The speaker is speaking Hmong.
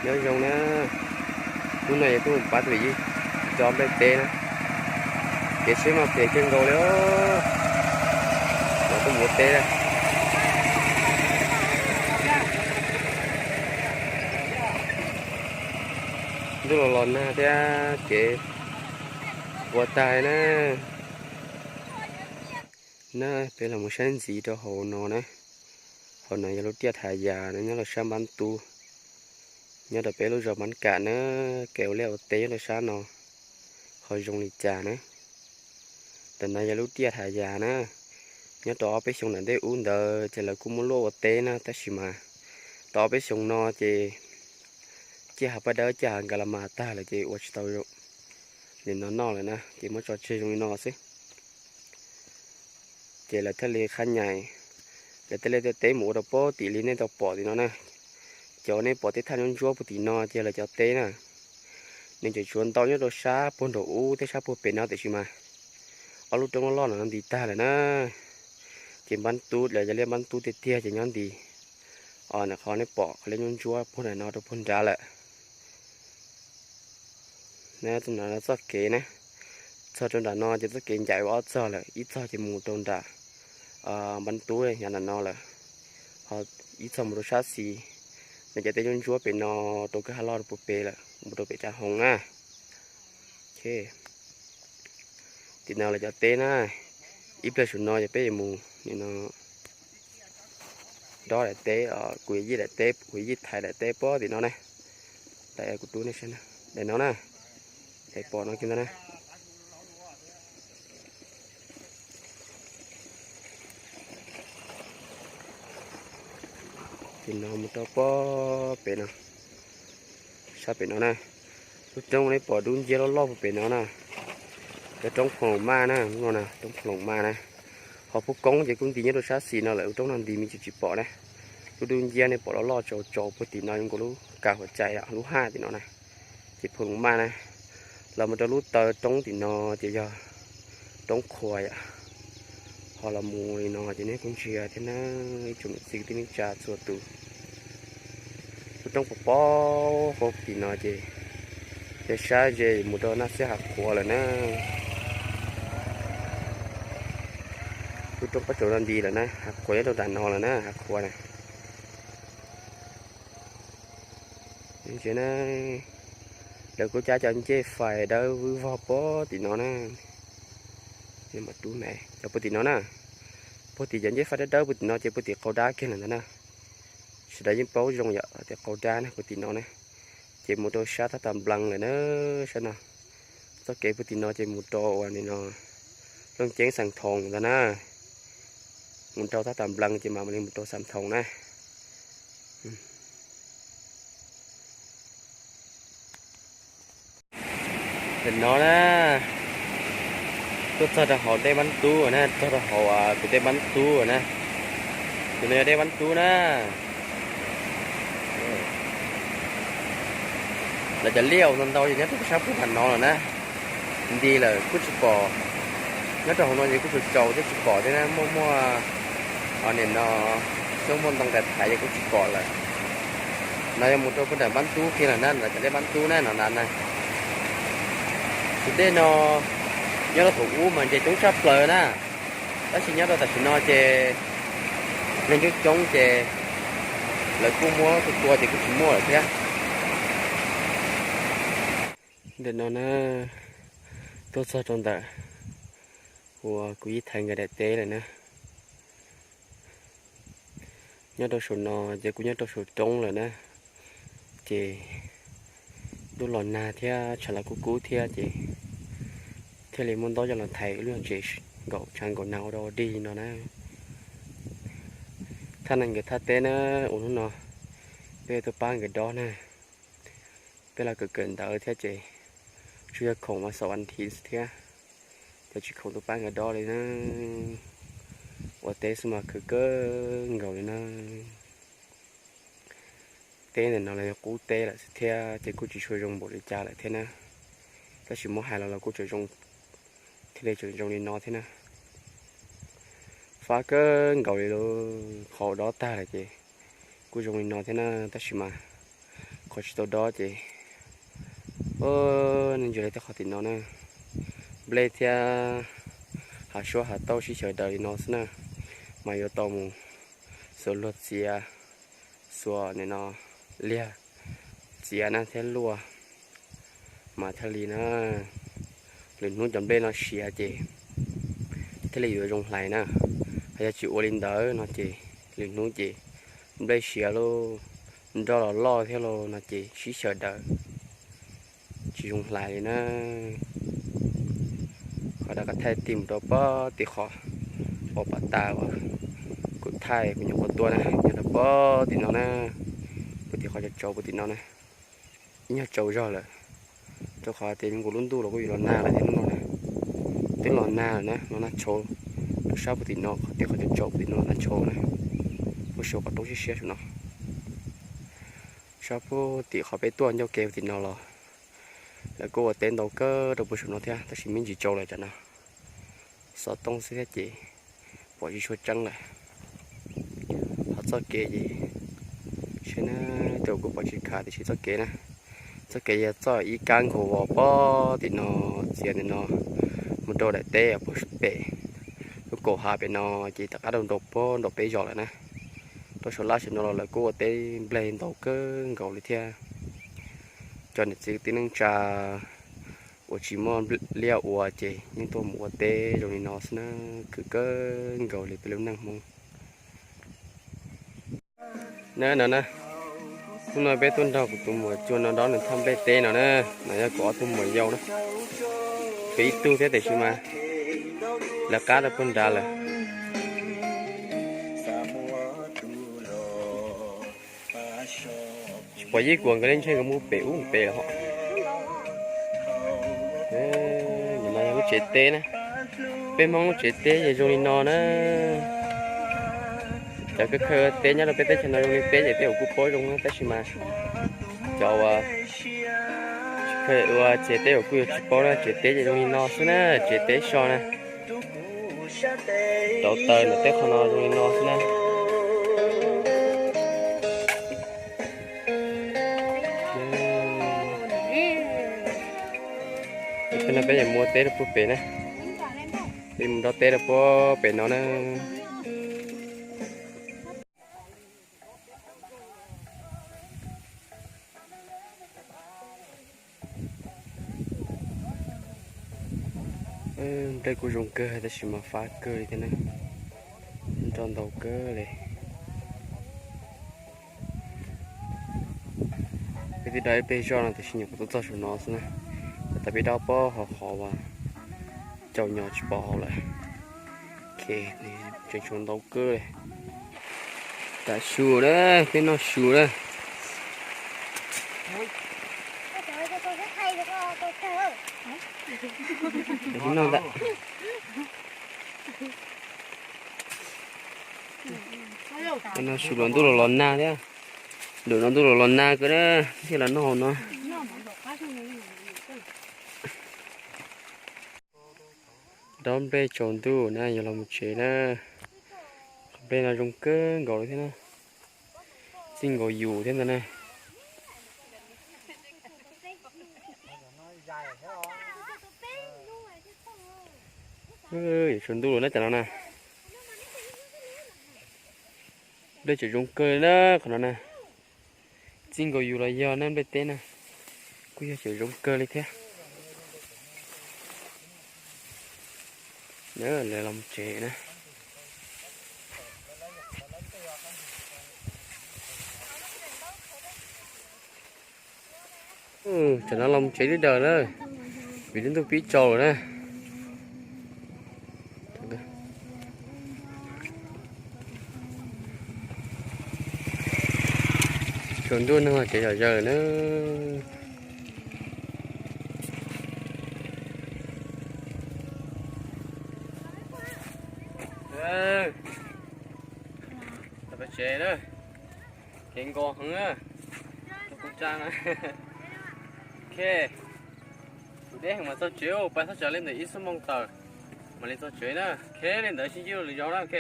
Nyob zoo na, hnub no yog tuaj mus pab tus yij cov nplej teb na, kev tsheb mas phem kawg nkaus li os. Mas tuaj mus ua teb na, ntuj los los nag thiab kev ua tag na. Na peb los mus saib ntxiv rau hauv no na. Hauv no yog lub tiaj Thaj Yas no nyob rau sab Npab Tub, nyob rau peb lub zos Npab Kam na. Kev ua liaj ua teb nyob rau sab no ho zoo li cas na. Ntawm no yog lub tiaj Thaj Yas na. Nyob rau ob peb xyoo nram ntej ub ntawd ces lawv kuj muaj luaj ua teb na, tab sis mas tau ob peb xyoo no ces ciaj hav paj dawb ciaj hav nkag las mas tag lawm ces ua tsis tau li no noj lawm na, ces muab tso tseg zoo li no xwb. Ces lawv thiaj li qhab nyais, lawv thiaj li tej teb mus ua rau puag tim li nej tau pom tim no na. Cov nej pom tej thaj nyob ntsuab puag tim no ces lawv cov teb na. Nws tseem tshuav ntau nyob rau sab puag nraum ub thiab sab puag pem no tiam sis mas ob lub roob loj loj no nti tag lawm na. Ces Npab Tub los yog liaj Npab Tub tiag tiag ces nyob nti. Qhov nej pom qhov liaj nyob ntsuab puag nram no rau puag nrad lawm. Txoj kev na, txog rau nram no ces txoj kev ncaim ua ob txog lawm, ib txog ces mus rau nram Npab Tub yav nram no lawm, ho ib txog mus rau sab xis, nws cov teb ntsuab ntsuab pem no rau kwj ha loj rau puag pem lawm mus rau pem Tsav Hoov na. Tim no lawv cov teb na, ib pliag saum no yog peb yuav mus nim no dob daim teb, kuv yij daim teb, kuv yij thaiv daim teb puag tim no na. Daim kuv rub nej saib daim no na, daim pom no kiag ntag na. Tim no mus rau puag pem no, sab pem no na, lub roob nej pom dub nciab loj loj puag pem no na, yog roob Phoo Loos Maj na, no na roob Phoo Loos Maj na. Ho Phub Koob ces kuj nti nyob rau sab xis no lawm, lub roob no nti me ntsis tsis pom na. Lub dub nciab nej pom loj loj tsaus tsaus puag tim no zoo nkaus lub kav huam cai lub haj tim no na, ces Phoo Loos Maj na. Los mus rau lub taw roob tim no ces yog roob Qhua yom. Ho los mus li no ces nej kuj ntsia thiab na, ib tsoom niam txiv kwv tij neej tsa txhua tus. Lub roob pos pob hauv tim no ces yog sab ze mus rau Naj Xiab Hav Qhuav lawm na. Lub roob pob tsaus no nti lawm na, Hav Qhuav nyob rau nram no lawm na, Hav Qhuav na. Lawv kuj cab cov ncej fais dawb vwb vog puag tim no na. Cov puag tim no na, puag tim cov ncej fais dawb dawb puag tim no ces puag tim Qaug Dab kiag lawm ntag na. Sawv daws yeej paub zoo yom, tias Qaug Dab na puag tim no na, ces mus rau sab Thab Tas Nplees lawm na, sab no. Txoj kev puag tim no ces mus rau uas nim no Looj Ceeb Xam Thoos ntag na. Mus rau Thab Tas Nplees ces mam li mus rau Xam Thoos na. Tam no na, tuaj txog rau hauv dej Npab Tub na, txog rau hauv kuv dej Npab Tub na. Tus no yog dej Npab Tub na. Lawv cov liaj ntau ntau ces nyob rau sab puag nram no lawm na. Nti lawm kuj tsis pom, nyob rau hauv no ces kuj tsaus tsaus thiab tsis pom thiab na, muaj muaj nim no xyoob muaj ntoo tais thaiv ces kuj tsis pom lawm. No yog mus rau puag nram Npab Tub kiag lawm na, lawv cov dej Npab Tub na no na. Tus dej no nyob rau thaum ub mas nce coob tshaj plaws na, tab sis nyob rau tam sim no ces neeg coob coob ces lawv kuj muab tua tua ces kuj tsis muaj lawm thiab. Ntawm no na, tuaj txog rau ntawm uas kuv yij thaiv nkawd daim teb lawm na. Nyob rau saum no ces kuj nyob rau saum roob lawm na, ces ntuj los nag thiab tshav los kub kub thiab ces thiaj li muab ntaub coj los thaiv lub nyuag tsev nkaum tshav nkaum nag ua rau dig no na. Thaj nees nkawd thaj teb na, ua hnub no peb tuaj pab nkawd dob na. Peb los kawm kawm ntawv thiab ces tsuas yog khoom mas xaum as thiv thiab, ces tsis khoom tuaj pab nkawd dob li na. Ua teb xwb mas khwv kawg nkaus li na. Teb ntawm no los yog qub teb lawm xwb thiab ces kuj tsis tshua zoo npaum li cas lawm thiab na. Tab sis muab hais los los kuj tseem zoo, thiaj li tseem zoo li no thiab na. Fab kawg nkaus li lub qhov dob tag lawm ces kuj zoo li no thiab na, tab sis mas Qhov tsis tau dob ces, o, nej ntsia li tej qhov tim no na, nplej thiab hav suab hav tauj sib xyaw daws li no xwb na, mas yuav tau mus xuas luag txiav, xuas nim no liag txiav na thiab luaj mas thiaj li na. Lwm hnub cov nplej no siav ces thiaj li yuav zoo hlais na. Hos yog tsis ua li ntawd no ces lwm hnub ces nplej siav lauj, nroj los loj thiab lauj no ces sib xyaw daws tsis zoo hlais li na. Qhov rov qab thaij tig mus rau pog tim qhov uas pas tas uas kuv thaij kuv nyuam qhuav tua na, nyob rau pog tim no na, pog tim qhov cov tsauv pog tim no na, ib nyuag tsaus zog lawm, rau qhov tias nkaus lub ntuj los kuj yuav los nag lawm thiab hnub no na. Twb los nag lawm na, los nag tshauv rau sab pog tim no, qhov tim qhov cov tsauv pog tim no los nag tshauv na. Puag saum qhov roob siab siab saum no, sab pug tim qhov peb tuaj ncauj ke tim no los lawv kuj ua teb ntau kawg rau puag saum no thiab, tab sis me ntsis tsaus lawm tam no, xov tooj xwb thiab ces pom tsis tshua tseeb lawm. Ho txoj kev ces, saib na, tej uas kuv pom tsis khav tiam sis txoj kev na, txoj kev yog txoj ib kab nkaus uas pog tim no, txiav ntawm no mus rau daim teb uas pog pem lub kaum hav pem no, ces rov qab rau nraum pog nraum peb zos lawm na. Rau saum laj saum no los lawv kuj ua teb nplej ntau kawg nkaus li thiab. Cov niam txiv kwv tij neej tsa uas tsis muaj liaj ua ces yeej tuaj mus ua teb zoo li no xwb na, khwv kawg nkaus li peb lub neej Hmoob. Na no na, hnub no peb tuaj nrog kuv tus muam cua no dob nws thaj nplej teb no na, no yog kuv ob tug muam yau na, peb ib tug thiab tiam sis mas lawv qab rau puag nrad lawm. Tsis pom yeej kuas nkawd li ntshe nkawd mus pem ub pem lawm hos. Nim no yog lub tsev teb na, peb Hmoob lub tsev teb ces zoo li no na. Cov khaws khaws teb nyob rau peb teb chaws no zoo li peb ces tej uas kuj paub zoo na, tab sis mas cov uas tsis khaws ua tsev teb uas kuj yuav tsis paub na, tsev teb ces zoo li no xwb na, tsev teb so na. Rauv taws ntawm tej qhov no zoo li no xwb na. Peb no peb yuav mus ua teb rau puag pem na, peb mus dob teb rau puag pem no na. Nplej kuj zoo kawg tab sis mas fab kawg li thiab na, nroj ntau kawg li. Peb twb dob ib peb zoj no tiam sis nyuam qhuav tuaj txog saum no xwb na, tas peb dob pob hauv qhov uas caum nyo tsis pom hauv lawm. Tseem tshuav ntau kawg li. Tam su na, peb noj su na. Tam su no ntag. Peb noj su los ntuj los los nag thiab. Ntuj no ntuj los los nag kawg na, thiaj los noj hauv no. Dob nplej tsaus ntuj na, yuav los mus tsev na. Qhov nplej no zoo kawg nkaus li thiab na, txij nkaus yus thiab ntag na. Yuav tsaus ntuj lawm na cov no na. Nplej tseem zoo kawg li na qhov no na. Txij nkaus yus los yog na nplej teb na, kuj yog tseem zoo kawg li thiab. Lawv los mus tsev na. Tam no los mus tsev lub dawm na, vim lub ntuj pib tsaus lawm na. Tsaus ntuj neeg los tsev zom zaws na. Tsev na, kev nkaus heev na, tus kuv tsa na. Ok, tus deb heev mas txog tsev, pais txog tsev li ntawm ib xuab moos tawm mam li txog tsev na. Ok, li ntawd sib ntsib lwm zaus na. Ok.